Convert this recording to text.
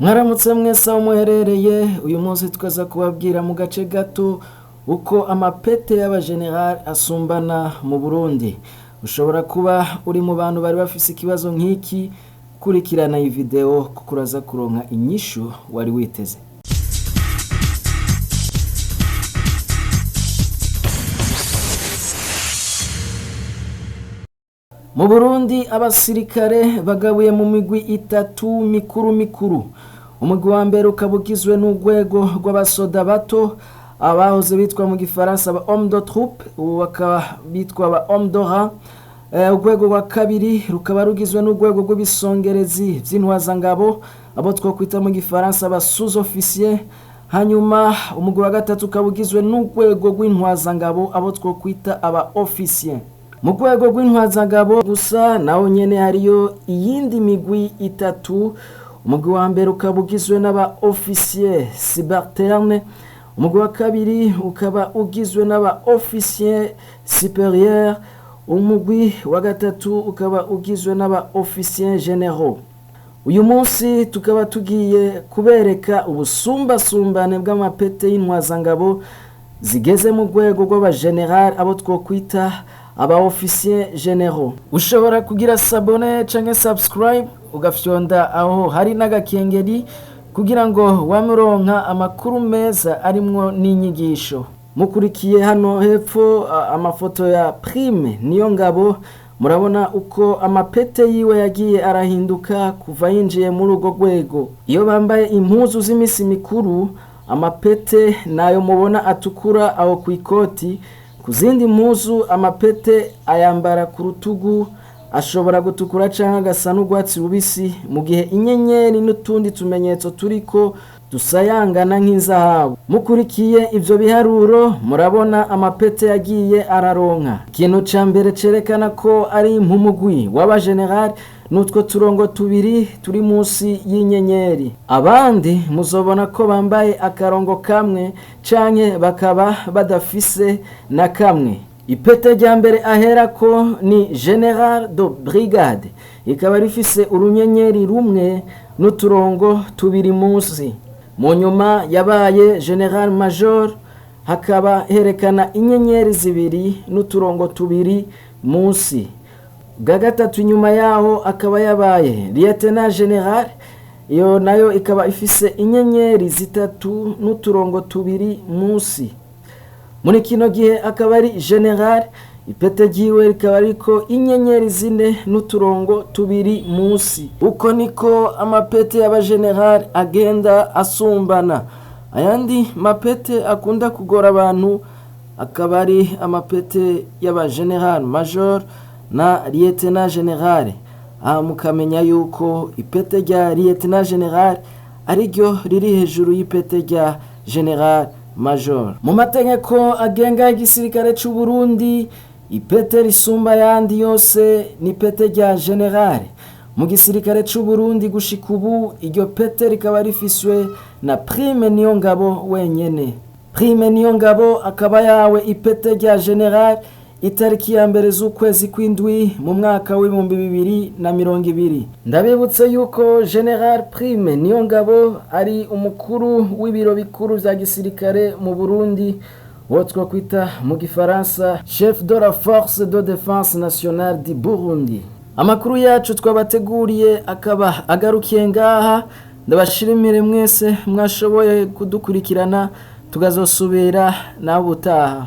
Mwaramutse mwese aho muherereye. Uyu munsi tukaza kubabwira mu gace gato uko amapete y'abajenerali asumbana mu Burundi. Ushobora kuba uri mu bantu bari bafise ikibazo nk'iki. Kurikirana iyi video kuko uraza kuronka inyishu wari witeze. Mu Burundi abasirikare bagabuye mu migwi itatu mikuru mikuru. Umugwi wa mbere ukaba ugizwe n'urwego rw'abasoda bato, abahoze bitwa mu gifaransa aba homme de troupe, ubu bakaba bitwa aba homme de rang. Urwego rwa kabiri rukaba rugizwe n'urwego rw'ibisongerezi vy'intwazangabo, abo twokwita mu gifaransa aba sous-officier. Hanyuma umugwi wa gatatu ukaba ugizwe n'urwego rw'intwazangabo, abo twokwita aba officier. Mu rwego rw'intwazangabo gusa naho nyene hariyo iyindi migwi itatu. Umugwi wa mbere ukaba ugizwe n'aba officier subalterne, umugwi wa kabiri ukaba ugizwe n'aba officier supérieur, umugwi wa gatatu ukaba ugizwe n'aba officier généraux. Uyu munsi tukaba tugiye kubereka ubusumbasumbane bw'amapete y'intwazangabo zigeze mu rwego rw'abageneral, abo twokwita aba officier généraux. Ushobora kugira s'abonner canke subscribe, ugafyonda aho hari n'agakengeri kugira ngo wame uronka amakuru meza arimwo n'inyigisho. Mukurikiye hano hepfo amafoto ya Prime Niyongabo, murabona uko amapete yiwe yagiye arahinduka kuva yinjiye muri urwo rwego. Iyo bambaye impuzu z'imisi mikuru, amapete nayo mubona atukura aho kw'ikoti. Ku zindi mpuzu amapete ayambara ku rutugu ashobora gutukura canke agasa n'urwatsi rubisi, mu gihe inyenyeri n'utundi tumenyetso turiko dusayangana nk'inzahabu. Mukurikiye ivyo biharuro, murabona amapete yagiye araronka. Ikintu ca mbere cerekana ko ari impumugwi w'abageneral n'utwo turongo tubiri turi munsi y'inyenyeri. Abandi muzobona ko bambaye akarongo kamwe canke bakaba badafise na kamwe. Ipete rya mbere aherako ni General de Brigade, rikaba rifise urunyenyeri rumwe n'uturongo tubiri munsi. Mu nyuma yabaye General Major, hakaba herekana inyenyeri zibiri n'uturongo tubiri munsi. Bwa gatatu inyuma yaho akaba yabaye Lieutenant General, iyo nayo ikaba ifise inyenyeri zitatu n'uturongo tubiri munsi. Muri kino gihe akaba ari General, ipete ryiwe rikaba riko inyenyeri zine n'uturongo tubiri munsi. Uko niko amapete y'abageneral agenda asumbana. Ayandi mapete akunda kugora abantu akaba ari amapete y'abageneral major na lieutenant general. Aha mukamenya yuko ipete rya lieutenant general ariryo riri hejuru y'ipete rya general major. Mu mategeko agenga igisirikare c'u Burundi, ipete risumba ayandi yose ni ipete rya general. Mu gisirikare c'u Burundi gushika ubu iryo pete rikaba rifiswe na Prime Niyongabo wenyene. Prime Niyongabo akaba yawe ipete rya general itariki ya mbere z'ukwezi kw'indwi mu mwaka w'2020. Ndabibutse yuko General Prime Niyongabo ari umukuru w'ibiro bikuru vya gisirikare mu Burundi, uwo twokwita mu gifaransa chef de la force de défense nationale du Burundi. Amakuru yacu twabateguriye akaba agarukiye ngaha. Ndabashimire mwese mwashoboye kudukurikirana, tukazosubira nawe ubutaha.